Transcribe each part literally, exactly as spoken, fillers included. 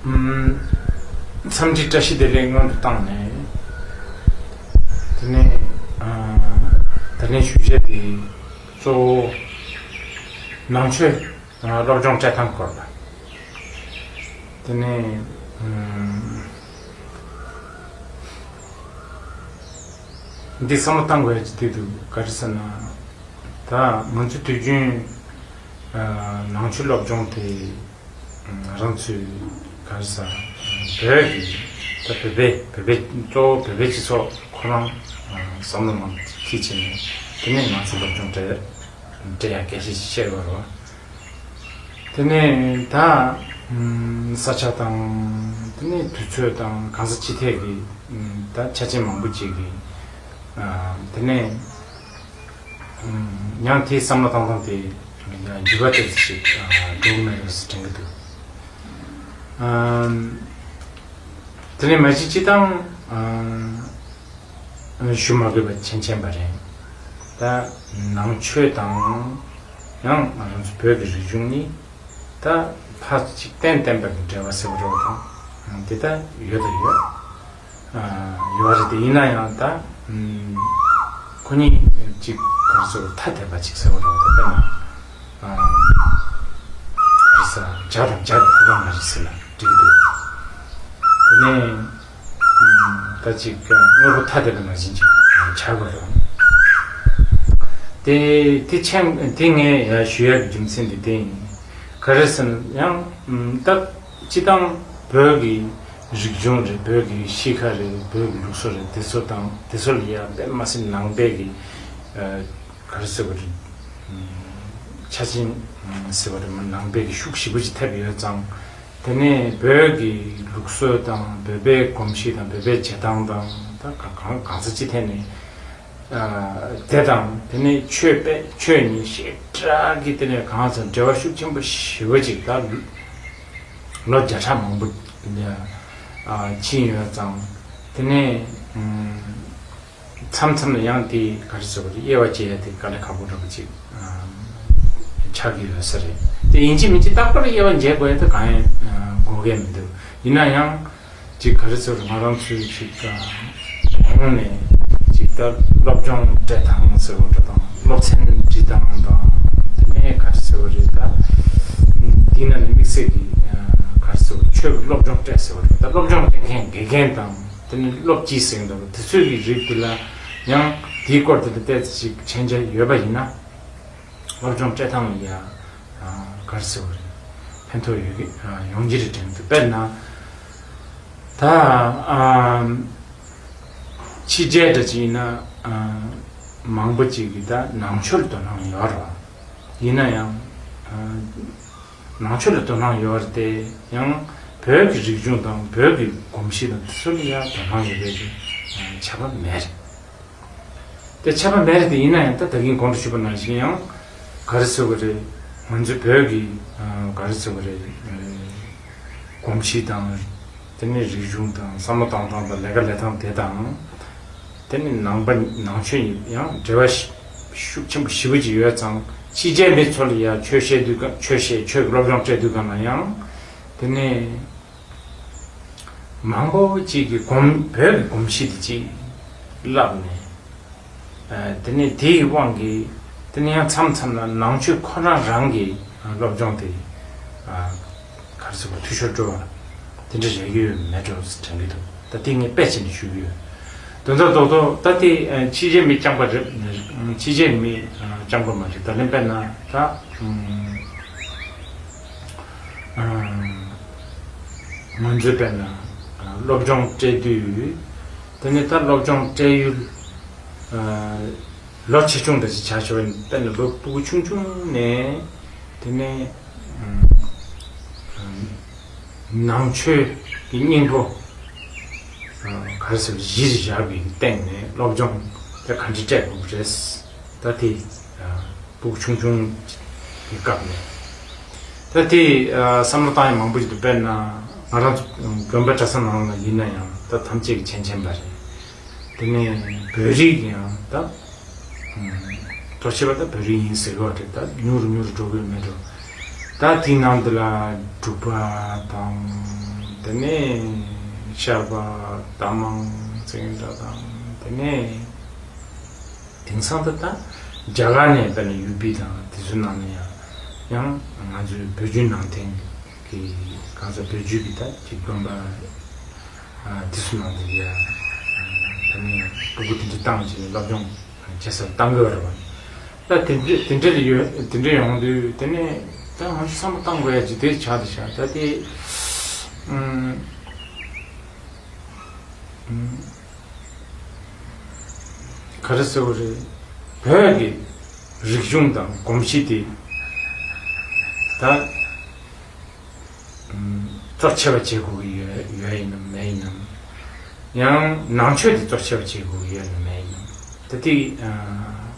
ཨམ། འཚམས་འདྲི་བཀྲ་ཤིས་བདེ་ལེགས་སྔོན་དུ་བཏང་ནས། དེ་ནས་ཨ། ད་ལན་ཞུ་བྱ་དེ་གཙོ་བོ་ནང་ཆོས་སློབ་སྦྱོང་སྤྲད་སྟངས་སྐོར་ལ། དེ་ནས་ཨམ། འདི་བསམ་བློ་བཏང་དགོས་ཡ་ཅིག་དེ་འདུག་ག་རེ་ཟེར་ན། ད་ང་ཚོ་དུས་རྒྱུན་ནང་ཆོས་སློབ་སྦྱོང་དེ་རང་ཚོའི་ག་རེ་ཟེར་བོད་ཀྱི་ད་བོད་པའི་བོད་པའི་གཙོ་བོ་བོད་པའི་སྤྱི་ཚོགས་ཁོ་རང་བསམ་བློ་ནང་འཁྱེར་བྱས་ནས་དེ་ནས་ང་ཚོ་སློབ་སྦྱོང་སྤྲད་སྤྲད་ཡ་སྐད་ཆ་ཅིག་བཤད་དགོས་རེད་བ། དེ་ནས་ད་ས་ཆ་དང་དེ་ནས་དུས་ཚོད་དང་གང་ས་ཅི་ཐད་ཀྱི་ད་ཆ་རྐྱེན་མང་པོ་ཅིག་གིས་དེ་ནས་ཡང་དེའི་བསམ་བློ་བཏང་སྟངས་དེ་འགྱུར་བ་ཏོག་ཙམ་ཞིག་འགྲོ་གི་མེད་རེད་ཟེར་དྲན་གྱི་འདུག་དེ་ནས་མ་གཞི་སྤྱི་བཏང་ཞུ་མ་དགོས་པ་མཁྱེན་མཁྱེན་པ་རེད། ད་ནང་ཆོས་དང་ཡང་ང་རང་ཚོ་བོད་ཀྱི་རིག་གཞུང་ནི་ད་ཕར་ཅིག་གཏན་གཏན་པའི་འབྲེལ་བ་ཟེར་བ་རོགས་དང་དེ་ད་ཡོད་དང་ཡོད། ཡོད་རེད་དེ་ཡིན་ན་ཡང་ད་ཁོ་གཉིས་ཅིག་ག་རེ་ཟེར་ཐ་དད་པ་ཅིག་ཟེར་བ་རོགས་དང་དཔེར་ན། རེད་ས་བྱ་དང་བྱ་གི་ཁུ་གང་ལ་རེད་ཟེར་ལ་འགྲིག་གི་འདུག་དེ་ནས་ད་ཅིག་དངོས་པོ་ཐ་དད་པའི་ནང་བཞིན་ཅིག་བྱ་དགོས་རེད། དེ་དེ་ཆེན་དེ་ངས་ཡ་ཞུ་ཡག་གི་རྒྱུ་མཚན་དེ་དེ་ཡིན། ག་རེ་ཟེར་ན་ཡང་ད་སྤྱི་བཏང་བོད་ཀྱི་རིག་གཞུང་རེད། བོད་ཀྱི་གཤིས་ཀ་རེད། བོད་ཀྱི་ལུགས་སྲོལ་རེད། དེ་ཚོ་དང་དེ་ཚོ་ལ་ཡ་དཔེ་མ་སྲིད་ནང་པའི་གི་ག་རེ་ཟེར་བ་རེད། ཆ་ཆེན་ཟེར་བ་རེད་མ་ནང་པའི་གི་ཤུགས་ཞེ་པོ་ཅིག་ཐེབས་ཡོད་ཙང་། དེ་ནས་བོད་ཀྱི་ལུགས་སྲོལ་དང་བོད་པའི་གོམས་གཤིས་དང་བོད་པའི་བྱེད་སྟངས་དང་ད་གང་གང་གང་ས་ཅི་ཐད་ནས་དེ་དང་དེ་ནས་ཆོས་པས་ཆོས་ཉིད་ཞེ་དྲག་གི་དེ་ནས་གང་ཟེར་འབྲེལ་བ་ཤུགས་ཆེན་པོ་ཞེ་པོ་ཅིག་ད་ལོ་བརྒྱ་ཕྲག་མང་པོ་ཕྱིན་ཡོད་ཙང་དེ་ནས། མཚམས་མཚམས་ལ་ཡང་དེ་ག་རེ་ཟེར་བ་རེད། དབྱེ་བ་འབྱེད་ཡ་དེ་དཀའ་ལས་ཁག་པོ་འདྲ་པོ་ཅིག་ཆགས་ཀྱི་ཡོད་ས་རེད། དེ་ཡིན་གཅིག་མིན་གཅིག་རྟག་པར་དབྱེ་བ་འབྱེད་དགོས་ཡ་དེ་གང་ཡང་དགོས་ཀྱི་མི་འདུག་ཡིན་ན་ཡང་ཅིག་ག་རེ་ཟེར་བ་རེད། ང་རང་ཚོའི་ཅིག་གོང་ནས་ཅིག་ད་སློབ་སྦྱོང་སྤྲད་སྟངས་ཟེར་བ་འདྲ་དང་སློབ་ཚན་འབྲི་སྟངས་དང་དེ་ནས་ག་རེ་ཟེར་བ་རེད། ད་དེའི་ནང་ནས་དམིགས་བསལ་གྱི་ག་རེ་ཟེར་བ་ཆོས་ཀྱི་སློབ་སྦྱོང་སྤྲད་ཟེར་བ་རེད། ད་སློབ་སྦྱོང་སྤྲད་མཁན་དགེ་རྒན་དང་། དེ་ནི་སློབ་སྤྱི་ཟེར་འདུག་དེ་ཚོའི་གི་རིགས་དེ་ལ་ཡང་དེའི་སྐོར་དེ་ལ་ཏོག་ཙམ་ཅིག་མཁྱེན་རྒྱ་ཡོད་པ་ཡིན་ན། སློབ་སྦྱོང་སྤྲད་སྟངས་ལ་ཡང་ག་རེ་ཟེར་བ་རེད། ཕན་ཐོགས་ཡོད་ཀྱི་ཡོང་གི་རེད་དྲན་འདུག་དཔེར་ན། ད་ཕྱི་རྒྱལ་འདྲ་ཅིག་ཡིན་ན་མང་པོ་ཅིག་གིས་ད་ནང་ཆོས་ལ་དོ་སྣང་ཡོད་རེད་བ། ཡིན་ན་ཡང་། ནང་ཆོས་ལ་དོ་སྣང་ཡོད་རེད་དེ་ཡང་བོད་ཀྱི་རིག་གཞུང་དང་བོད་ཀྱི་གོམས་གཤིས་དང་དེ་ཚོ་ལ་ཡང་དོ་སྣང་ཡོད་པའི་ཁྱབ་པ་མེད་རེད། དེ་ཁྱབ་པ་མེད་རེད་དེ་ཡིན་ན་ཡང་ད་ད་གིན་གོང་དུ་ཞུས་པ་ནང་བཞིན་ཡང་ག་རེ་ཟེར་དགོས་རེད། ང་ཚོའི་བོད་ཀྱི་ག་རེ་ཟེར་དགོས་རེད། གོམས་གཤིས་དང་། དེ་ནས་རིག་གཞུང་དང་བསམ་བློ་བཏང་སྟངས་དང་ལས་ཀ་ལས་སྟངས་དེ་དང་། དེ་ནས་ནང་པ་ནང་ཆོས་ཡིན་ཡང་འབྲེལ་བ་ཤུགས་ཆེན་པོ་ཞེ་པོ་ཅིག་ཡོད་ཙང་ཕྱི་རྒྱལ་མི་ཚོ་ལ་ཡང་ཆོས་བཤད་དུས་ཀ་ཆོས་བཤད་ཆོས་ཀྱི་སློབ་སྦྱོང་སྤྲད་དུས་ག་ན་ཡང་དེ་ནས་མང་པོ་ཅིག་གིས་གོམས་བོད་ཀྱི་གོམས་གཤིས་དེ་ཅིག་བསླབས་ནས། དེ་ནས་དེའི་དབང་གིས་དེ་ནས་ཡང་མཚམས་མཚམས་ལ་ནང་ཆོས་ཁོ་རང་རང་གི་སློབ་སྦྱོང་དེ་ག་རེ་ཟེར་བ་འཐུས་ཤོར་འགྲོ་བ་དེ་འདྲ་རེག་ཡོད་མེད་འགྲོ་དྲན་གྱི་འདུག་ད་དེ་ངས་དཔེ་བྱས་ནས་ཞུ་གི་ཡོད། དོན་དག་རྡོག་རྡོག་ད་དེ་ཕྱི་རྒྱལ་མི་རྐྱང་པ་རེད། ཕྱི་རྒྱལ་མི་རྐྱང་པ་མ་རེད། ད་ལན་དཔེར་ན་ད་ང་ཚོའི་དཔེར་ན་སློབ་སྦྱོང་སྤྲད་དུས། དེ་ནས་ད་སློབ་སྦྱོང་སྤྲད་ཡུལ་ལོ་ཆེ་ཆུང་འདྲ་ཞིག་བྱ་ཆོག་པ་ཡིན། དཔེར་ན་ལོ་ཕྲུ་གུ་ཆུང་ཆུང་ནས་དེ་ནས་ནང་ཆོས་ཀྱི་སྙིང་པོ་ག་རེ་ཟེར་གཞིར་བཞག་པའི་སྟེང་ནས་སློབ་སྦྱོང་དེ་ག་འདྲ་སྤྲད་དགོས་རེད། ད་དེ་ཕྲུ་གུ་ཆུང་ཆུང་གི་སྐབས་ནས་ད་དེ་བསམ་བློ་བཏང་ཡ་མང་པོ་ཞིག་འདུག་དཔེར་ན་ང་རང་ཚོ་དགོན་པ་གྲྭ་ས་ནང་ལ་ཡིན་ན་ཡང་ད་ཐམས་ཅད་ཀྱིས་མཁྱེན་མཁྱེན་པ་རེད། དེ་ནས་བོད་རིགས་ཡང་ད་ཐོ་ཆེ་བ་ད་བོད་རིགས་ཡིན་ཟེར་བ་རེད། ད་ཉུང་རུ་ཉུང་རུ་འགྲོ་གི་ཡོད་མེད་འགྲོ། ད་དེའི་ནང་དུ་ལ་འབྲུག་པ་དང་ དེ་ནས་ཤར་པ་རྟ་མང་ཙིང་སྒྲ་དང་། དེ་ནས་དེང་སང་ད་ལྟ་རྒྱ་གར་ནས་དཔེར་ན་ཡུ་པི་དང་དེ་ཚོའི་ནང་ནས་ཡང་ཡང་ང་ཚོའི་བོད་བརྒྱུད་ནང་བསྟན་གྱི་གང་ཟག་བོད་བརྒྱུད་ཀྱི་ད་ཅིག་དགོན་པ་དེ་ཚོའི་ནང་དུ་ཡ་ད་ནི་སྤུ་གུ་དེ་འདྲ་བཏང་བྱས་ནས་སློབ་སྦྱོང་བྱེད་སར་བཏང་དགོས་རེད་བ། ད་དེ་འདྲ་དེ་འདྲ་ཡོད་དེ་འདྲ་ཡོང་དུས་དེ་ནས་ད་ང་ཚོ་བསམ་བློ་བཏང་དགོས་ཡ་ཅིག་དེ་ཆགས་དེ་ཆགས་ད་དེ་ཨུམ། ག་རེ་ཟེར་བ་རེད། བོད་ཀྱི་རིག་གཞུང་དང་གོམས་གཤིས་དེ་ད་གཙོ་ཆེ་བ་བྱེད་དགོས་ཀྱི་ཡོད་ཡོད་ཡིན་ནམ་མེད་ཡིན་ནམ། ཡང་ནང་ཆོས་དེ་གཙོ་ཆེ་བ་བྱེད་དགོས་ཀྱི་ཡོད་ནམ་མེད་ཡིན་ནམ། ད་དེ་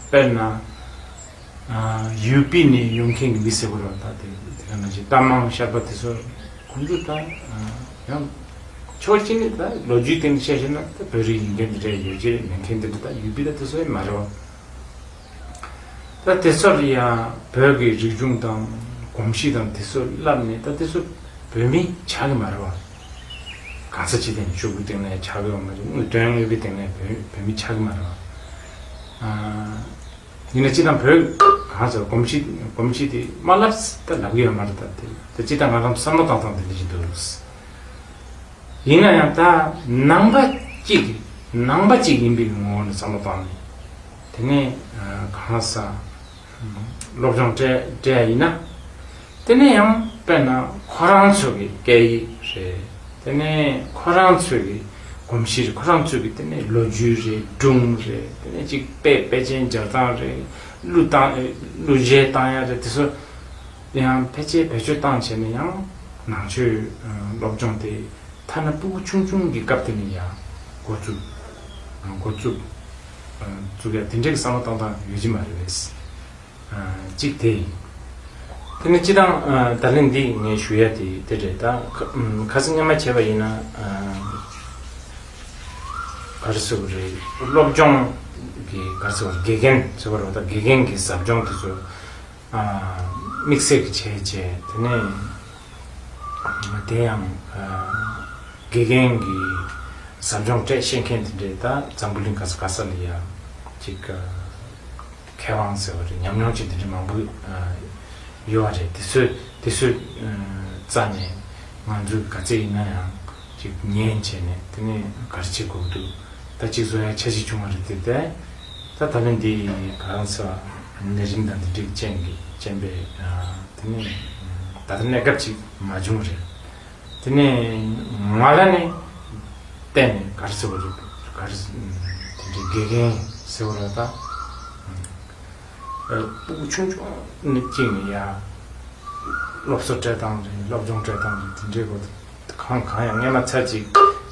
དཔེར་ན། ཡུ་པི་ནས་ཡོང་མཁན་གྱི་མི་ཟེར་དགོས་རེད་བ། ད་དེ་དེ་ག་ནང་བཞིན་རྟ་མང་ཤར་པ་དེ་ཚོ་ཁོང་ཚོ་ད་ཡང་ཕྱོགས་གཅིག་ནས་ད་ལོ་རྒྱུས་སྟེང་བཤད་བཤད་ན་ད་བོད་རིགས་ཡིན་མཁན་དེ་འདྲ་ཡོད་ཀྱི་མེད་མཁན་དེ་འདྲ་ད་ཡུ་པི་ད་དེ་ཚོ་ཡང་མ་རེད་བ། ད་དེ་ཚོ་ལ་ཡང་བོད་ཀྱི་རིག་གཞུང་དང་གོམས་གཤིས་དང་དེ་ཚོ་བསླབས་ནས་ད་དེ་ཚོ་བོད་མི་ཆགས་ཀྱི་མ་རེད་བ། གང་ས་ཅི་སྟེང་ཤོག་བུའི་སྟེང་ནས་ཆགས་ཀྱི་ཡོད་མ་རེད། དངོས་དོན་དངོས་པོའི་སྟེང་ནས་བོད་བོད་མི་ཆགས་ཀྱི་མ་རེད་བ། ཡིན་ན་སྤྱིར་བཏང་བོད་གང་ཟེར་གོམས་གཤིས་གོམས་གཤིས་དེ་མ་ལབ་ད་ལབ་ཀྱི་ཡོད་མ་རེད། ད་དེ་ད་སྤྱིར་བཏང་ང་རང་བསམ་བློ་བཏང་སྟངས་དེ་འདྲ་ཞིག་འདུག་ཡིན་ན་ཡང་ད་ནང་པ་གཅིག་ནང་པ་གཅིག་ཡིན་པའི་ངོ་བོ་ནས་བསམ་བློ་བཏང་ནས་དེ་ནས་གང་ཟག་སློབ་སྦྱོང་སྤྲད་སྤྲད་ཡ་ཡིན་ན། དེ་ནས་ཡང་དཔེར་ན་ཁོ་རང་ཚོ་གི་སྐད་ཡིག་རེད། དེ་ནས་ཁོ་རང་ཚོ་གི་གོམས་གཤིས་རེད། ཁོ་རང་ཚོ་གི་དེ་ནས་ལོ་རྒྱུས་རེད། སྒྲུང་རེད། དེ་ནས་ཅིག་དཔེ་དཔེ་ཅན་སྦྱར་སྟངས་རེད། གླུ་བཏང་གླུ་གཞས་བཏང་ཡ་རེད། དེ་ཚོ་ཡང་ཕལ་ཆེར་བེད་སྤྱོད་བཏང་བྱས་ནས་ཡང་ནང་ཆོས་སློབ་སྦྱོང་དེ་ཐ་ན་སྤུ་གུ་ཆུང་ཆུང་གི་སྐབས་དེ་ནས་ཡང་འགོ་བཙུགས་འགོ་བཙུགས་བཙུགས་ཡ་དེ་འདྲའི་བསམ་བློ་བཏང་སྟངས་ཡོད་ཀྱི་མ་རེད་པས། གཅིག་དེ་ཡིན། དེ་ནས་སྤྱི་བཏང་ད་ལན་འདི་ངས་ཞུ་ཡ་དེ་དེ་རེད། ད་ཁ་སང་སྔོན་མ་བྱས་པ་ཡིན་ན་ག་རེ་ཟེར་དགོས་རེད། སློབ་སྦྱོང་གི་ག་རེ་ཟེར་དགོས་རེད། དགེ་རྒན་ཟེར་དགོས་རེད་བ། ད་དགེ་རྒན་གྱི་ཟབ་སྦྱོང་དེ་ཚོ་དམིགས་བསལ་གྱི་བྱས་བྱས། དེ་ནས་དེ་ཡང་དགེ་རྒན་གྱི་ཟབ་སྦྱོང་སྤྲད་ཤེས་མཁན་དེ་འདྲས་ད་འཛམ་བུ་གླིང་ག་ས་ག་ས་ལ་ཡ་ཅིག་མཁས་དབང་ཟེར་བ་རེད། ཉམས་མྱོང་ཅན་དེ་འདྲ་མང་པོ་ཡོད་པ་རེད། དེ་ཚོས་དེ་ཚོས་རྩ་ནས་ང་ཚོས་ག་ཚད་ཡིན་ན་ཡང་ཅིག་ཉན་བྱས་ནས་དེ་ནས་ག་རེ་བྱེད་དགོས་འདུག་ད་ཅིག་བཟོ་ཡ་འཆར་གཞི་བྱུང་བ་རེད། དེ་དེ་ད་ད་ལན་འདི་ག་རང་ས་ནད་རིམས་དང་དེ་འདྲའི་རྐྱེན་གྱིས་རྐྱེན་པས་དེ་ནས་ད་ལྟ་གནས་སྐབས་ཅིག་མ་བྱུང་བ་རེད། དེ་ནས་ང་ལ་ནི་གཏན་ནས་ག་རེ་ཟེར་བ་རེད། ག་རེ་དེ་འདྲའི་དགེ་རྒན་ཟེར་བ་རེད་ད། སྤུ་གུ་ཆུང་ཆུང་ནས་གཅིག་ནས་ཡ་སློབ་གསོ་སྤྲད་སྟངས་རེད། སློབ་སྦྱོང་སྤྲད་སྟངས་རེད། དེ་འདྲའི་སྐོར་དེ་གང་གང་ཡང་སྔས་མ་ཚར་གཅིག་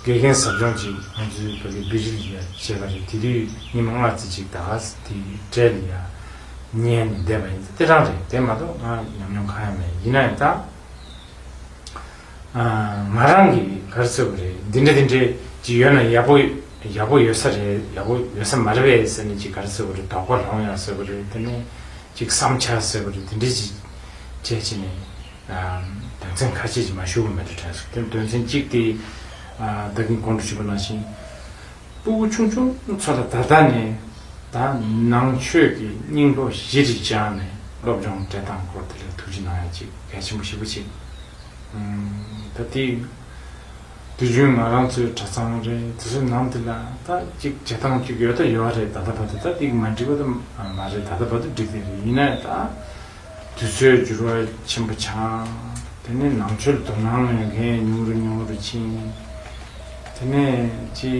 དགེ་རྒན་ཟབ་སྦྱོང་གཅིག་ང་ཚོའི་བོད་ཀྱི་བི་རི་ལ་ཡ་བྱས་པ་རེད། དེ་དུས་ཉི་མ་ལྔ་ཙམ་ཅིག་ད་ག་ས་དེ་གྲས་ལ་ཡ་ཉན་ནས་བསྡད་པ་ཡིན། དེ་རང་རེད། དེ་མ་གཏོགས་ང་ཉམས་མྱོང་གང་ཡང་མེད། ཡིན་ན་ཡང་ད། ང་རང་གིས་ག་རེ་ཟེར་དགོས་རེད། འདི་འདྲ་འདི་འདྲ་ཅིག་ཡོད་ན་ཡག་པོ་ཡག་པོ་ཡོད་ས་རེད། ཡག་པོ་ཡོད་ས་མ་རེད་པས་ཟེར་ནས་ཅིག་ག་རེ་ཟེར་དགོས་རེད། དོགས་པ་སློང་ཡག་ཟེར་དགོས་རེད། དེ་ནས་ཅིག་བསམ་འཆར་ཟེར་དགོས་རེད། དེ་འདྲ་ཅིག་བྱས་བྱས་ནས་དོན་ཚན་ཁ་ཤས་ཅིག་མ་ཞུ་གི་མེད་འགྲོ་དྲན་སོང་། དེ་དོན་ཚན་གཅིག་དེ་ད་གིན་གོང་དུ་ཞུས་པ་ནང་བཞིན། སྤུ་གུ་ཆུང་ཆུང་ཚོ་ལ་ད་ལྟ་ནས་ད་ནང་ཆོས་ཀྱི་སྙིང་པོ་གཞི་རུ་བཞག་ནས་སློབ་སྦྱོང་སྤྲད་སྟངས་སྐོར་དེ་ལ་ཐུགས་རྗེ་གནང་ཡ་ཅིག་གལ་ཆེན་པོ་ཞེ་པོ་ཅིག་ད་དེ་དུས་རྒྱུན་ང་རང་ཚོའི་གྲྭ་ཚང་རེད། དེ་ཚོའི་ནང་དེ་ལ་ད་ཅིག་བྱེད་སྟངས་ཅིག་ཡོད་ད་ཡོད་རེད། ད་ལྟ་བར་དུ་ད་དེ་མ་འགྲིག་པ་ད་མ་རེད། ད་ལྟ་བར་དུ་འགྲིག་དེ་རེད། ཡིན་ན་ད། དུས་ཚོད་འགྱུར་བ་ཆེན་པོ་ཆགས། དེ་ནས་ནང་ཆོས་ལ་དོ་སྣང་ཡོད་མཁན་ཉུང་རུ་ཉུང་རུ་ཕྱིན། དེ་ནས་ཅི་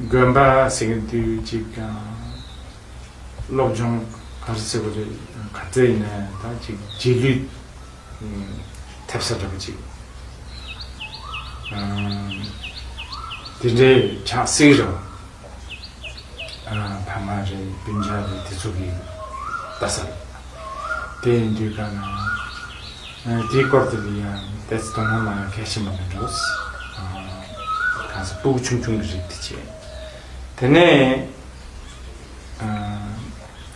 དགོན་པ་ཟེར་གྱི་དུས་ཅིག་སློབ་སྦྱོང་ག་རེ་ཟེར་བ་རེད། ག་ཚད་ཡིན་ན་ད་ཅིག་རྗེས་ལུས་ཐེབས་ས་འདྲ་པོ་ཅིག་དེ་འདྲའི་ཆགས་སྲིད་རེད། ཕ་མ་རེད། སྤུན་ཀྱག་རེད། དེ་ཚོ་གི་ལྟ་ས་རེད། དེ་ཡིན་དུས་ག་ན་དེའི་སྐོར་དེ་ལ་ཡང་ཏོག་ཙམ་དོ་སྣང་གནང་ཡ་གལ་ཆེན་པོ་མིན་འགྲོ། གང་ཟག་སྤུ་གུ་ཆུང་ཆུང་གི་རིགས་དེ་བྱས། དེ་ནས་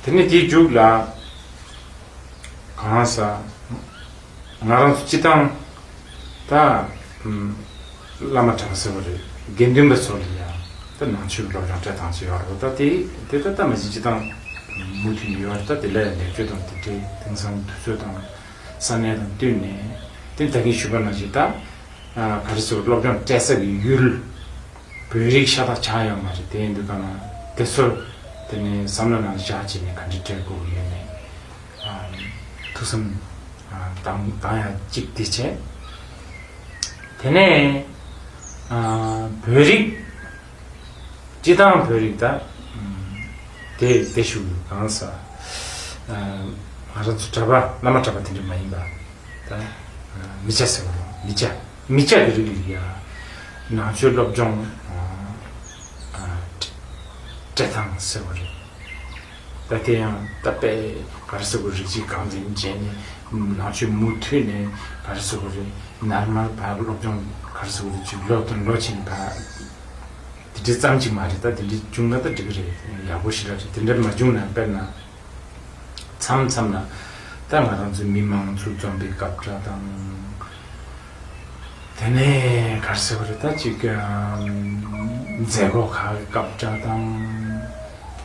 དེ་ནས་དེའི་མཇུག་ལ་གང་ཟག་ང་རང་ཚོ་སྤྱི་བཏང་ད་ བླ་མ་གྲྭ་པ་ཟེར་བ་རེད། དགེ་འདུན་པ་ཚོ་ལ་ཡང་ད་ནང་ཆོས་སློབ་སྦྱོང་སྤྲད་སྟངས་ཅིག་ཡོད་རེད། ད་དེ་དེ་ད་ལྟ་མ་གཞི་སྤྱི་བཏང་མུ་མཐུད་ནས་ཡོད་རེད། ད་དེ་ལ་ཡང་ལེགས་བཅོས་དང་དེ་འདྲའི་དེང་སང་དུས་ཚོད་དང་ས་གནས་དང་བསྟུན་ནས། དེ་ད་གིན་ཞུས་པ་ནང་བཞིན་ད་ག་རེ་ཟེར། སློབ་སྦྱོང་སྤྲད་ས་གི་ཡུལ་བོད་རིགས་ཤ་སྟག་ཆགས་ཡོད་མ་རེད། དེ་ཡིན་དུས་ག་ན་དེ་ཚོར་དེ་ནས་བསམ་བློ་ནང་བཞག་བྱས་ནས་ག་འདྲ་སྤྲད་དགོས་ཀྱི་ཡོད་མེད། ཨ། ཐུགས་བསམ། ཨ། དང་དང་ཡང་གཅིག་དེ་བྱས། དེ་ནས། ཨ། བོད་རིགས། སྤྱི་བཏང་བོད་རིགས་ད། ཨམ། དེ་དེ་ཞུ་གང་ས། ཨ། ང་རང་ཚོ་གྲྭ་པ་བླ་མ་གྲྭ་པ་དེ་འདྲ་མ་ཡིན་པ། ད། ཨ། མི་སྐྱ་ཟེར་བ་རེད། མི་སྐྱ། མི་སྐྱ་གི་རིགས་ལ་ཡ་ནང་ཆོས་སློབ་སྦྱོང་། ཨ། ཨ། སྤྲད་སྟངས་ཟེར་བ་རེད། ད་དེ་ཡང་ད་དཔེ་ག་རེ་ཟེར་དགོས། རིགས་གཅིག་རྐང་འཛིན་བྱས་ནས་ནང་ཆོས་མུ་མཐུད་ནས་ག་རེ་ཟེར་དགོས་རེད། ནར་མར་ཕར་སློབ་སྦྱོང་ག་རེ་ཟེར་དགོས་རེད། ཅིག་ལོ་དང་ལོ་ཕྱིན་ཕར་དེ་འདྲ་ཙམ་ཅིག་མ་རེད། ད་དེ་འདྲ་བྱུང་ན་ད་འགྲིག་གི་རེད། ཡག་པོ་ཞིག་རེད། དེ་འདྲ་མ་བྱུང་ན་དཔེར་ན་མཚམས་མཚམས་ལ་ད་ང་རང་ཚོ་མི་མང་ཚོ་འཛོམས་པའི་སྐབས་འདྲ་དང་། དེ་ནས་ག་རེ་ཟེར་བ་རེད། ད་ཅིག་ཨམ། མཛད་སྒོ་ཁག་གི་སྐབས་འདྲ་དང་།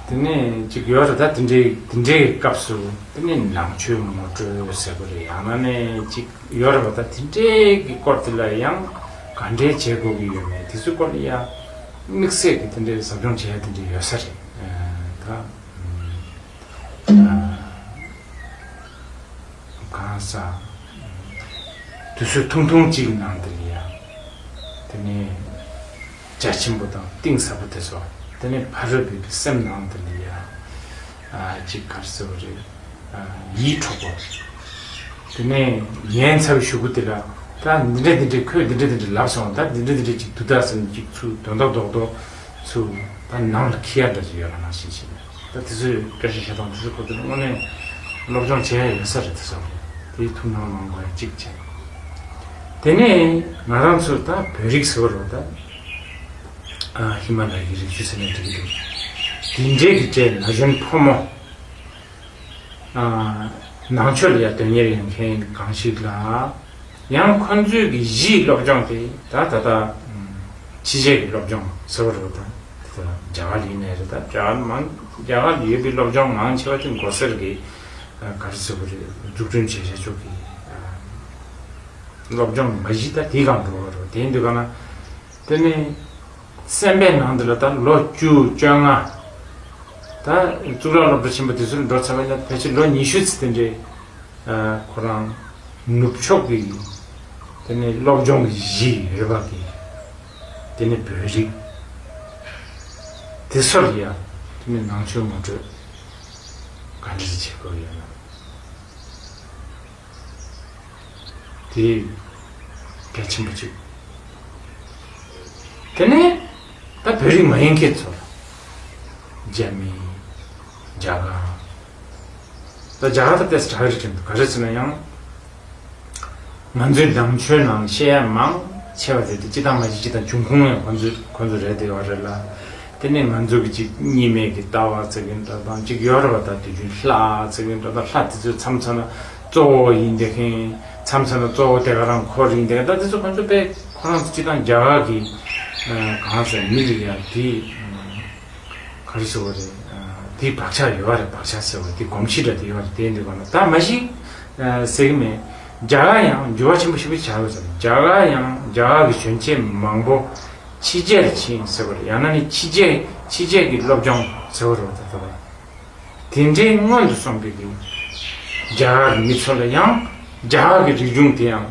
དེ་ནས་ཅིག་ཡོད་རེད། ད་དེ་འདྲའི་དེ་འདྲའི་སྐབས་སུ་དེ་ནས་ནང་ཆོས་ངོ་སྤྲོད་ཟེར་བ་རེད། ཡང་ན་ནས་ཅིག་ཡོད་རེད་པ། ད་དེ་འདྲའི་གི་སྐོར་དེ་ལ་ཡང་ག་འདྲའི་བྱེད་དགོས་ཀྱི་ཡོད་མེད་དེ་ཚོའི་སྐོར་ལ་ཡང་དམིགས་བསལ་གྱི་དེ་འདྲའི་ཟབ་སྦྱོང་བྱེད་ཡ་དེ་འདྲ་ཡོད་ས་རེད། ཨ། ད། ཨ། གང་ཟག་དུས་ཚོད་ཐུང་ཐུང་གཅིག་གི་ནང་དེ་ལ་ཡ། དེ་ནས་རྒྱ་ཆེན་པོ་དང་གཏིང་ཟབ་པོ་དེ་ཚོ། དེ་ནས་ཕ་རོལ་པོའི་སེམས་ནང་དེ་ལ་ཡ། ཨ། གཅིག་ག་རེ་ཟེར་བ་རེད། ཨ། ཡིད་འཕྲོག་པ། དེ་ནས་ཉན་ཚར་བའི་གཞུག་གུ་དེ་ལ་ད་འདི་འདྲ་འདི་འདྲ་ཁོས་འདི་འདྲ་འདི་འདྲ་ལབ་སོང་། ད་འདི་འདྲ་འདི་འདྲ་ཅིག་འདུག་ད་ཟེར་ནས་ཅིག་ཚུར་དོན་དག་རྡོག་རྡོག་ཚུར་ད་ནང་ལ་འཁྱེར་ཡ་འདྲ་ཅིག་ཡོད་ལ་ནང་བཞིན་བྱས་ནས། ད་དེ་ཚོའི་སྐད་ཆ་བཤད་སྟངས་དེ་ཚོའི་སྐོར་དེ་དངོས་གནས་སློབ་སྦྱོང་བྱེད་ཡ་ཡོད་ས་རེད། དེ་ཚོ་དེའི་ཐུགས་སྣང་གནང་དགོས་ཡ་གཅིག་བྱས། དེ་ནས་ང་རང་ཚོ་ད་བོད་རིགས་ཟེར་བ་རེད་པ། ད། ཨ། ཧི་མ་ལ་ཡའི་རི་རྒྱུད་ཟེར་ནས་འགྲིག་གི་འདུག་དེ་འདྲའི་གི་གྲས་ན་གཞོན་ཕོ་མོ། ཨ། ནང་ཆོས་ལ་ཡ་དོན་གཉེར་ཡོད་མཁན་གང་ཞིག་ལ། ཡང་ཁོ་ཚོའི་གི་གཞིའི་སློབ་སྦྱོང་དེ་ད་ད་ལྟ་ཕྱི་རྒྱལ་གྱི་སློབ་སྦྱོང་ཟེར་བ་རེད་པ། ད་རྒྱ་གར་ལ་ཡིན་ནའི་རེད། ད་རྒྱ་གར་མང་རྒྱ་གར་ལ་ཡོད་པའི་སློབ་སྦྱོང་མང་ཆེ་བ་དེ་མགོ་སེར་གྱི་ག་རེ་ཟེར་དགོས་རེད། འཛུགས་སྐྲུན་བྱེད་བྱ་ཆོག་གི་སློབ་སྦྱོང་མ་གཞི་ད་དེའི་སྒང་འགྲོ་བ་རེད། དེ་ཡིན་དུས་ག་ན་དེ་ནས། སེམས་པའི་ནང་དུ་ལ་ད་ལོ་བཅུ། བཅོ་ལྔ། ད་གཙུག་ལག་སློབ་གྲྭ་ཆེན་པོ་དེ་ཚོར་འགྲོ་ཚར་བ་ཡིན་ན་ཕལ་ཆེར་ལོ་ཉི་ཤུ་ཙམ་དེ་འདྲའི། ཨ། ཁོ་རང་ནུབ་ཕྱོགས་ཀྱི་དེ་ནས་སློབ་སྦྱོང་གི་གཞི་ཡོད་པ་གི་དེ་ནས་བོད་རིགས་དེ་ཚོར་ཡ་དེ་ནས་ནང་ཆོས་ངོ་སྤྲོད་ག་འདྲ་བྱེད་དགོས་ཡོད་ན། དེ་གལ་ཆེན་པོ་གཅིག་དེ་ནས་ད་བོད་རིགས་མ་ཡིན་མཁན་ཚོ་ལ། རྒྱ་མི། རྒྱ་གར། ད་རྒྱ་གར་ད་ཏོག་ཙམ་དྲག་རེད་དྲན་འདུག་ག་རེ་ཟེར་ན་ཡང་། ང་ཚོའི་ནང་ཆོས་ནང་བཤད་ཡ་མང་ཆེ་བ་དེ་དེ་སྤྱི་བཏང་མ་གཞི་སྤྱི་བཏང་འབྱུང་ཁུངས་ཡང་ཁོ་ཚོའི་ཁོ་ཚོ་རེད་དེ་ཡོད་རེད་ལ། དེ་ནས་ང་ཚོ་གི་ཅིག་གཉིས་མེད་ཀྱི་ལྟ་བ་ཟེར་གྱིན་འདྲ་དང་། ཅིག་ཡོད་རེད་པ། ད་དུས་རྒྱུན་ལྷ་ཟེར་གྱིན་འདྲ་དང་། ལྷ་དེ་ཚོའི་མཚམས་མཚམས་ལ་གཙོ་བོ་ཡིན་བསྡད་མཁན། མཚམས་མཚམས་ལ་གཙོ་བོ་དེ་ག་རང་འཁོར་ཡིན་བསྡད་མཁན། ད་དེ་ཚོ་ཁོ་ཚོ་དཔེ་ཁོ་རང་ཚོ་སྤྱི་བཏང་རྒྱ་གར་གྱི་གང་ཟེར་མི་རིགས་ཡ་དེ་ག་རེ་ཟེར་བ་རེད། དེ་བག་ཆགས་ཡོད་པ་རེད། བག་ཆགས་ཟེར་བ་དེ་གོམས་གཤིས་འདྲ་དེ་ཡོད་པ་རེད། དེ་འདུག་ག་ན་ད་མ་གཞི་ཟེར་གྱི་མེད། རྒྱ་གར་ཡང་འགྱུར་བ་ཆེན་པོ་ཞིག་བྱ་དགོས་ཟེར། རྒྱ་གར་ཡང་རྒྱ་གར་གྱི་གཞོན་སྐྱེས་མང་པོ་ཕྱི་རྒྱལ་ཕྱིན་ཟེར་བ་རེད། ཡང་ན་ནི་ཕྱི་རྒྱལ་ཕྱི་རྒྱལ་གྱི་སློབ་སྦྱོང་ཟེར་བ་རེད། ད་ལྟ་བར་དེ་འདྲའི་སྔོན་དུ་སོང་བའི་གི་རྒྱ་གར་གྱི་མི་ཚོ་ལ་ཡང་རྒྱ་གར་གྱི་རིག་གཞུང་དེ་ཡང་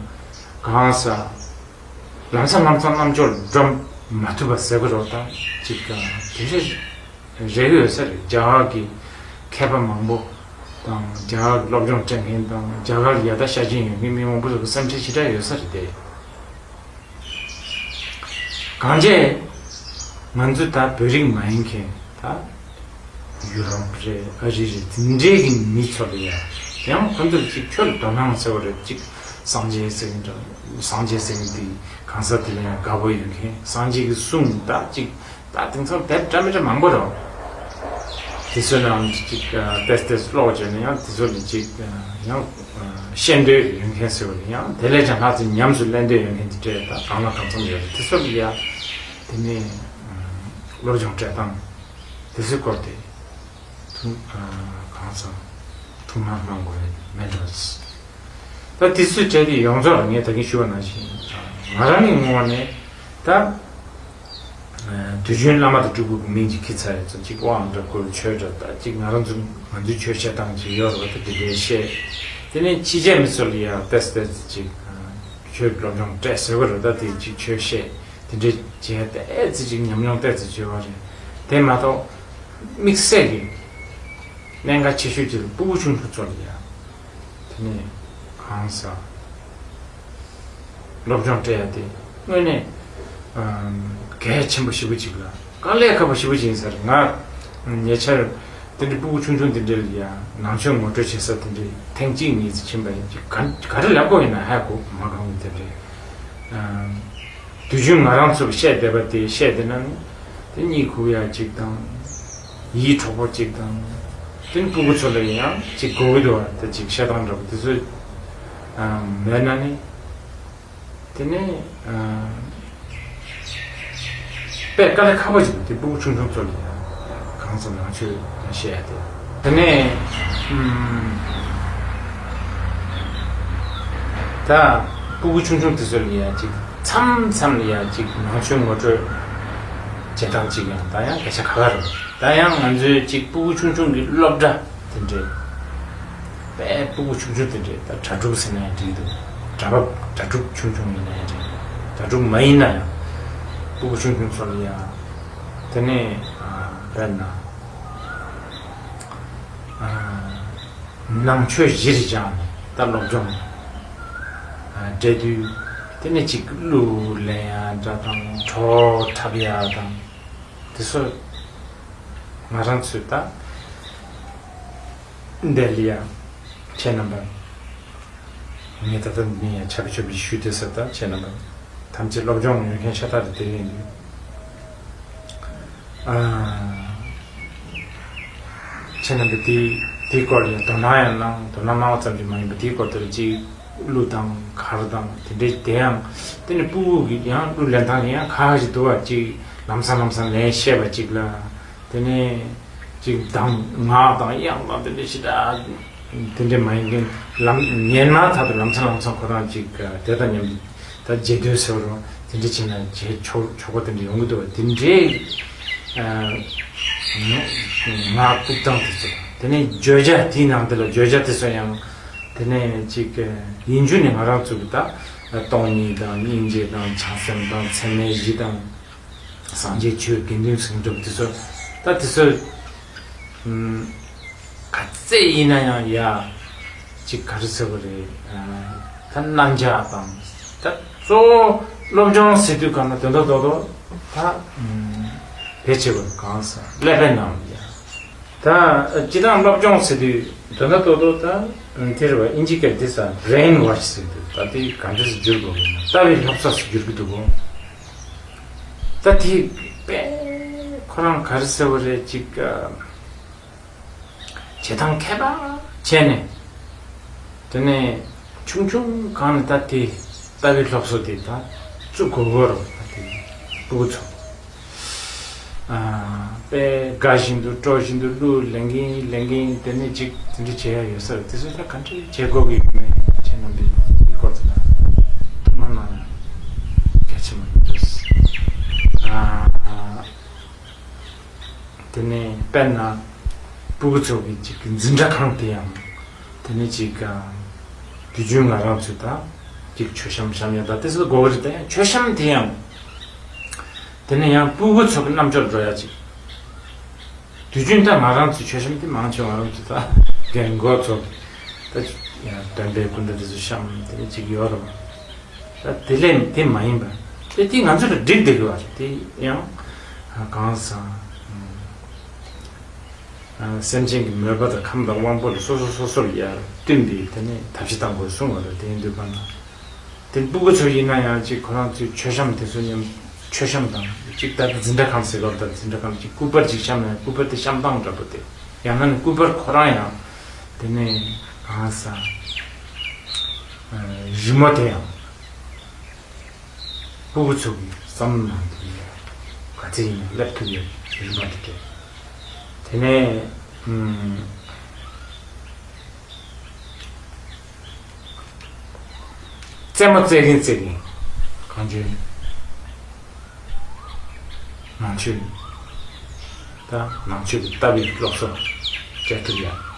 གང་ཟག་ལམ་སང་ལམ་སང་རྣམ་དཔྱོད་འགྲོ་མ་ཐུབ་པ་ཟེར་དགོས་རེད་པ། ད་ཅིག་དེ་འདྲ་རེད་ཡོད་ས་རེད། རྒྱ་གར་གྱི་མཁས་པ་མང་པོ་དང་། རྒྱ་གར་གྱི་སློབ་སྦྱོང་སྤྲད་མཁན་དང་། རྒྱ་གར་ལ་ཡ་ད་ཤ་ཆེན་ཡོད་མཁན་མི་མང་པོ་ཟེར་བའི་སེམས་ཁྲལ་ཞེ་དྲག་ཡོད་ས་རེད་དེ། གང་བྱས་ང་ཚོ་ད་བོད་རིགས་མ་ཡིན་མཁན། ད་ཡུ་རོབ་རེད། ཨ་རི་རེད། དེ་འདྲའི་གི་མི་ཚོ་ལ་ཡ་ཡང་ཁོ་ཚོར་ཅིག་ཁྱོད་ལ་དོ་སྣང་ཟེར་བ་རེད། ཅིག་སངས་རྒྱས་ཟེར་གྱིན་འདྲ། སངས་རྒྱས་ཟེར་གྱིན་དེ་གང་ཟག་དེ་ལ་ཡང་དགའ་པོ་ཡོད་མཁན། སངས་རྒྱས་ཀྱི་གསུང་ད་ཅིག་ད་དེང་སང་དེབ་འདྲ་མི་འདྲ་མང་པོ་རེད། དེ་ཚོ་ནང་ཅིག་ཏེས་ཏེས་ཀློག་བྱས་ནས་ཡང་དེ་ཚོ་ལ་ཅིག་ཡང་ཤེས་འདོད་ཡོད་མཁན་ཟེར་བ་ལ་ཡང་དེ་ལས་ཀྱང་ལྷག་ཅིག་ཉམས་སུ་ལེན་འདོད་ཡོད་མཁན་དེ་འདྲས་ད་གང་ལ་གང་འཚམ་ཡོད་རེད། དེ་ཚོ་ལ་ཡང་དེ་ནས་སློབ་སྦྱོང་སྤྲད་སྟངས་དེ་ཚོའི་སྐོར་དེ་ཐུང་གང་ཙམ་ཐུང་མ་གནང་དགོས་མེད་འགྲོ། ད་དེ་ཚོའི་གྲས་དེ་ཡོངས་རྫོགས་ལ་ངས་ད་གིན་ཞུ་བ་ནང་བཞིན་ང་རང་གི་ངོས་ནས་ད། དུས་རྒྱུན་བླ་མ་དང་སྤྲུལ་སྐུ་གི་མིང་ཅིག་ཁྱེར་ཚར་ཡོད་ཙང་ཅིག་དབང་འདྲ་བསྐུར་ཆོས་འདྲ་ད་ཅིག་ང་རང་ཚོ་ང་ཚོའི་ཆོས་བཤད་སྟངས་ཅིག་ཡོད་རེད་བ། ད་དེ་འདྲའི་བཤད། དེ་ནས་ཕྱི་རྒྱལ་མི་ཚོ་ལ་ཡང་ཏོག་ཙམ་ཏོག་ཙམ་ཅིག་ཆོས་སློབ་སྦྱོང་སྤྲད་ཟེར་བ་རེད། ད་དེ་ཅིག་ཆོས་བཤད་དེ་འདྲའི་བྱས་ཏོག་ཙམ་ཅིག་ཉམས་མྱོང་ཏོག་ཙམ་བྱས་པ་རེད། དེ་མ་གཏོགས་དམིགས་བསལ་གྱི་གནད་འགག་ཆེ་ཤོས་ཅིག་ལ་སྤུ་གུ་ཆུང་ཆུང་ཚོ་ལ་ཡང་། དེ་ནས་གང་ཟག་སློབ་སྦྱོང་སྤྲད་ཡ་དེ་དངོས་གནས་ཨམ་གལ་ཆེན་པོ་ཞེ་པོ་ཅིག་ལ་དཀའ་ལས་ཁག་པོ་ཞེ་པོ་ཅིག་ཡིན་ས་རེད། ང་ཉེ་ཆར་དེ་འདྲའི་སྤུ་གུ་ཆུང་ཆུང་དེ་འདྲ་ལ་ཡ་ནང་ཆོས་ངོ་སྤྲོད་བྱེད་ས་དེ་འདྲའི་ཐེངས་གཅིག་གཉིས་ཙམ་ཕྱིན་པ་ཡིན་གྱི་ག་ག་རེ་ལབ་དགོས་ཡིན་ན་ཧ་གོ་མ་གང་གི་དེ་འདྲའི་ཨམ། དུས་རྒྱུན་ང་རང་ཚོས་བཤད་བསྡད་པ་དེ་བཤད་བསྡད་ན་ནི་དེ་གཉིད་ཁུག་ཡ་གཅིག་དང་། ཡིད་འཕྲོག་པོ་གཅིག་དང་། དེ་ནི་སྤུ་གུ་ཚོ་ལ་ཡང་གཅིག་དགོས་ཀྱི་འདུག་བ། དེ་གཅིག་བཤད་སྟངས་འདྲ་པོ་དེ་ཚོ་མེད་ན་ནི་དེ་ནི་དཔེ་དཀའ་ལས་ཁག་པོ་ཅིག་འདུག་དེ་སྤུ་གུ་ཆུང་ཆུང་ཚོ་ལ་ཡང་གང་ཙམ་ནང་ཆོས་བཤད་ཡ་དེ། དེ་ནས་ཨུམ། ད་སྤུ་གུ་ཆུང་ཆུང་དེ་ཚོ་ལ་ཡ་ཅིག་མཚམས་མཚམས་ལ་ཡ་ཅིག་ནང་ཆོས་ངོ་སྤྲོད་བྱེད་སྟངས་ཅིག་ཡང་ད་ཡང་སྐད་ཆ་ཁ་ཁ་རེད། ད་ཡང་ང་ཚོའི་ཅིག་སྤུ་གུ་ཆུང་ཆུང་གི་སློབ་གྲྭ་དེ་འདྲས་དཔེ་སྤུ་གུ་ཆུང་ཆུང་དེ་འདྲས་ད་གྲྭ་ཕྲུག་ཟེར་ན་ཡང་འགྲིག་འདུག་གྲྭ་པ་གྲྭ་ཕྲུག་ཆུང་ཆུང་ཡིན་ན་ཡང་འགྲིག་གྲྭ་ཕྲུག་མ་ཡིན་ན་ཡང་སྤུ་གུ་ཆུང་ཆུང་ཚོ་ལ་ཡ་དེ་ནས་དཔེར་ན། ནང་ཆོས་གཞིར་བཞག་ནས་ད་སློབ་སྦྱོང་སྤྲད་དུས་དེ་ནས་ཅིག་གླུ་ལེན་ཡ་འདྲ་དང་བྲོ་འཁྲབ་ཡ་དང་དེ་ཚོ་ང་རང་ཚོས་ད་འདི་ལ་ཡ་ཁྱེད་རྣམ་པ། ངས་ད་ལྟ་འདི་ནས་ཡང་ཆ་བི་ཆོ་བི་ཞུས་ཏེ་ཟེར་ད་བྱས་ན་ད་ཐམས་ཅད་སློབ་སྦྱོང་ཡོད་མཁན་ཤ་སྟག་རེད། དེ་ཡིན་དུས་ཨ་ཁྱེད་རྣམ་པས་དེ་དེའི་སྐོར་ལ་ཡང་དོ་སྣང་ཡང་གནང་། དོ་སྣང་གནང་བ་ཙམ་གྱིས་མ་ཡིན་པར་དེའི་སྐོར་དེར་ཅིག་གླུ་དང་གར་དང་དེ་འདྲའི་དེ་ཡང་དེ་ནི་སྤུ་གུ་གི་ཡང་གླུ་ལེན་སྟངས་ཡང་ཁ་ཁ་ཞིག་འདུག་བ། ཅིག་ལམ་སང་ལམ་སང་ལེན་ཤེས་པ་ཅིག་ལ། དེ་ནས་ཅིག་གདངས་ངག་དང་དབྱངས་དང་དེ་འདྲ་ཞིག་ད་དེ་འདྲ་མ་ཡིན་མཁན་ལམ་ཉན་མ་ཐག་ཏུ་ལམ་སང་ལམ་སང་ཁོ་རང་ཅིག་དེ་དང་མཉམ་དུ་ད་རྗེས་ཟློས་ཟེར་བ་རུང་དེ་འདྲ་བྱས་ན་རྗེས་ཆོག་ཆོག་པ་དེ་འདྲ་ཡོང་གི་འདུག་བ། དེ་འདྲའི་ངག་དབུགས་གཏོང་དེ་ཚོ་དེ་ནས་བརྗོད་བྱ་དེའི་ནང་དེ་ལ་བརྗོད་བྱ་དེ་ཚོ་ཡང་དེ་ནས་ཅིག་ཡིན་རྒྱུ་ནས་ང་རང་ཚོ་གི་ད་སྟོང་ཉིད་དང་སྙིང་རྗེ་དང་བྱང་སེམས་དང་ཚད་མེད་བཞི་དང་། སངས་རྒྱས་ཆོས་དགེ་འདུན་སེམས་སྒྲུབ་དེ་ཚོ་ད་དེ་ཚོ་ཨུམ་ག་ཚད་ཡིན་ན་ཡང་ཡ་ཅིག་ག་རེ་ཟེར་བ་རེད། ད་རྣམ་གཞག་དང་ད་གཙོ་བོ་སློབ་སྦྱོང་ཟེར་དུས་གང་ན་དོན་དག་རྡོག་རྡོག་ད་ཨུམ་ཕལ་ཆེ་བ་གང་ཟེར་ཀླད་པའི་ནང་ལ་ཡ་ད་སྤྱིར་བཏང་སློབ་སྦྱོང་ཟེར་དུས་དོན་དག་རྡོག་རྡོག་ད་དེ་རེད་བ། ཨིན་ཇི་སྐད་དེ་ས་brainwash ཟེར་དུས་ད་དེ་ག་འདྲ་ཟེར་བསྒྱུར་དགོས་ཡིན་ན་ལྟ་བའི་སློབ་གསོ་ཟེར་བསྒྱུར་གི་འདུག་གོ། ད་དེ་དཔེ་ཁོ་རང་ག་རེ་ཟེར་བ་རེད་ཅིག་བྱེད་སྟངས་མཁས་པ་བྱས་ནས་དེ་ནས་ཆུང་ཆུང་སྒང་ནས་ད་དེ་ལྟ་བའི་སློབ་གསོ་དེ་ད་བཙུགས་དགོས་ཀྱི་རེད། ད་དེ་སྤུ་གུ་ཚོ་དཔེ་དགའ་བཞིན་དུ་སྤྲོ་བཞིན་དུ་གླུ་ལེན་གིན་ལེན་གིན་དེ་ནས་ཅིག་དེ་འདྲ་བྱེད་ཡ་ཡོད་ས་རེད། དེ་ཚོ་ད་ག་འདྲ་བྱེད་དགོས་ཀྱི་ཡོད་མེད་ཁྱེད་རྣམ་པས་དེའི་སྐོར་དེ་ལ་ཐུགས་སྣང་གནང་ཡ་གལ་ཆེན་པོ་རེད། ཨ། དེ་ནས་དཔེར་ན་སྤུ་གུ་ཚོ་གི་ཅིག་འཛིན་གྲྭ་ཁང་དེ་ཡང་དེ་ནས་ཅིག་དུས་རྒྱུན་ང་རང་ཚོས་ད་ཅིག་མཆོད་བཤམས་བཤམས་ཡ་ད་དེ་ཚོ་དགོས་ཀྱི་རེད། ད་ཡང་མཆོད་བཤམས་དེ་ཡང་དེ་ནས་ཡང་སྤུ་གུ་ཚོ་གི་རྣམ་དཔྱོད་འགྲོ་ཡ་ཅིག་དུས་རྒྱུན་ད་ང་རང་ཚོའི་མཆོད་བཤམས་དེ་མང་ཆེ་བ་ང་རང་ཚོ་ད་རྒན་རྒོན་ཚོ་ད་སྟོན་པའི་སྐུ་འདྲ་དེ་ཚོ་བཤམས་དེ་ནས་ཅིག་ཡོད་རེད་བ། ད་དེ་ལས་དེ་མ་ཡིན་པ་དེ་དེ་ང་ཚོ་ལ་འགྲིག་བསྡད་ཀྱི་བ་རེད། དེ་ཡང་གང་ཟག་སེམས་ཅན་གྱི་མོས་པ་དང་ཁམས་དང་དབང་པོ་ལ་སོ་སོ་སོ་སོར་ཡར་བསྟུན་པའི་དེ་ནས་ཐབས་ཤེས་བཏང་དགོས་གསུངས་པ་རེད། དེ་ཡིན་དུས་པ་ན། དེ་སྤུ་གུ་ཚོ་ཡིན་ན་ཡང་ཅིག་ཁོ་རང་ཚོའི་མཆོད་བཤམས་དེ་ཚོ་མཉམ་མཆོད་བཤམས་དང་ཅིག་ད་ལྟ་འཛིན་གྲྭ་ཁང་ཟེར་བ་ད་འཛིན་གྲྭ་ཁང་ཅིག་སྐུ་པར་ཅིག་བཤམས་ན་སྐུ་པར་དེ་བཤམས་སྟངས་འདྲ་པོ་དེ་ ཡང་ན་ནི་སྐུ་པར་ཁོ་རང་ཡང་དེ་ནས་གང་ཟག་རི་མོ་དེ་ཡང་སྤུ་གུ་ཚོ་གི་བསམ་བློ་ནང་དུ་ག་ཚད་ཡིན་ན་སླེབས་ཐུབ་ཡོད་རི་མོ་དེ་དེ་དེ་ནས་རྩེད་མོ་རྩེ་གིན་རྩེ་གིན་གང་བྱོས། ནང་ཆོས། ད་ནང་ཆོས་ཀྱི་ལྟ་བའི་སློབ་གསོ་སྤྲད་ཐུབ་ཡ།